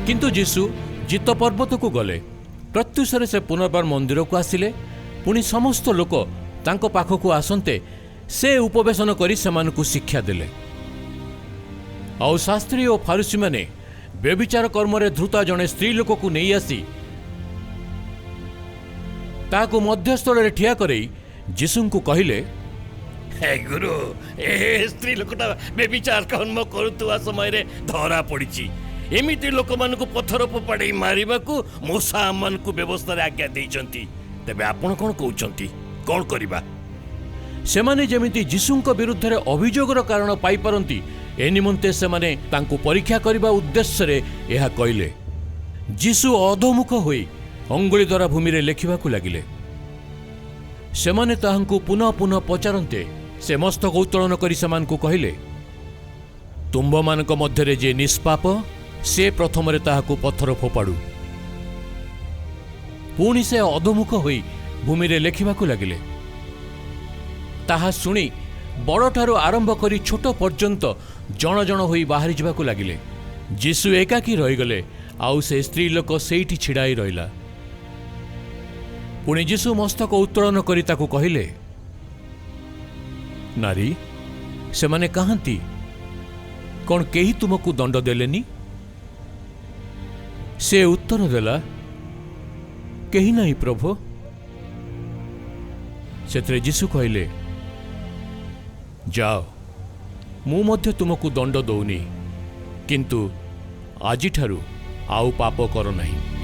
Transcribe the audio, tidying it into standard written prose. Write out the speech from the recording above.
କିନ୍ତୁ ଯୀଶୁ ଜୀତ ପର୍ବତକୁ ଗଲେ। ପ୍ରତ୍ୟୁଷରେ ସେ ପୁନର୍ବାର ମନ୍ଦିରକୁ ଆସିଲେ। ପୁଣି ସମସ୍ତ ଲୋକ ତାଙ୍କ ପାଖକୁ ଆସନ୍ତେ ସେ ଉପବେଶନ କରି ସେମାନଙ୍କୁ ଶିକ୍ଷା ଦେଲେ। ଆଉ ଶାସ୍ତ୍ରୀ ଓ ଫାରୁସୀମାନେ ବ୍ୟଭିଚାର କର୍ମରେ ଧୃତା ଜଣେ ସ୍ତ୍ରୀ ଲୋକକୁ ନେଇ ଆସି ତାହାକୁ ମଧ୍ୟସ୍ଥଳରେ ଠିଆ କରେଇ ଯୀଶୁଙ୍କୁ କହିଲେ, ହେ ଗୁରୁ, ଏ ସ୍ତ୍ରୀ ଲୋକଟା ବ୍ୟଭିଚାର କର୍ମ କରୁଥିବା ସମୟରେ ଧରା ପଡ଼ିଛି। ଏମିତି ଲୋକମାନଙ୍କୁ ପଥର ଫୋପାଡ଼ି ମାରିବାକୁ ମୋଶା ଆମମାନଙ୍କୁ ବ୍ୟବସ୍ଥାରେ ଆଜ୍ଞା ଦେଇଛନ୍ତି। ତେବେ ଆପଣ କ'ଣ କହୁଛନ୍ତି, କ'ଣ କରିବା? ସେମାନେ ଯେମିତି ଯୀଶୁଙ୍କ ବିରୁଦ୍ଧରେ ଅଭିଯୋଗର କାରଣ ପାଇପାରନ୍ତି, ଏ ନିମନ୍ତେ ସେମାନେ ତାଙ୍କୁ ପରୀକ୍ଷା କରିବା ଉଦ୍ଦେଶ୍ୟରେ ଏହା କହିଲେ। ଯୀଶୁ ଅଧୋମୁଖ ହୋଇ ଅଙ୍ଗୁଳି ଦ୍ୱାରା ଭୂମିରେ ଲେଖିବାକୁ ଲାଗିଲେ। ସେମାନେ ତାହାଙ୍କୁ ପୁନଃ ପୁନଃ ପଚାରନ୍ତେ ସେ ମସ୍ତକ ଉତ୍ତୋଳନ କରି ସେମାନଙ୍କୁ କହିଲେ, ତୁମ୍ଭମାନଙ୍କ ମଧ୍ୟରେ ଯିଏ ନିଷ୍ପାପ, ସେ ପ୍ରଥମରେ ତାହାକୁ ପଥର ଫୋପାଡ଼ୁ। ପୁଣି ସେ ଅଧୋମୁଖ ହୋଇ ଭୂମିରେ ଲେଖିବାକୁ ଲାଗିଲେ। ତାହା ଶୁଣି ବଡ଼ଠାରୁ ଆରମ୍ଭ କରି ଛୋଟ ପର୍ଯ୍ୟନ୍ତ ଜଣ ଜଣ ହୋଇ ବାହାରି ଯିବାକୁ ଲାଗିଲେ। ଯୀଶୁ ଏକାକୀ ରହିଗଲେ, ଆଉ ସେ ସ୍ତ୍ରୀ ଲୋକ ସେଇଠି ଛିଡ଼ା ହୋଇ ରହିଲା। ପୁଣି ଯୀଶୁ ମସ୍ତକ ଉତ୍ତୋଳନ କରି ତାକୁ କହିଲେ, ନାରୀ, ସେମାନେ କାହାନ୍ତି? କ'ଣ କେହି ତୁମକୁ ଦଣ୍ଡ ଦେଲେନି? ସେ ଉତ୍ତର ଦେଲା, କେହି ନାହିଁ ପ୍ରଭୁ। ସେଥିରେ ଯୀଶୁ କହିଲେ, ଯାଅ, ମୁଁ ମଧ୍ୟ ତୁମକୁ ଦଣ୍ଡ ଦଉନି, କିନ୍ତୁ ଆଜିଠାରୁ ଆଉ ପାପ କର ନାହିଁ।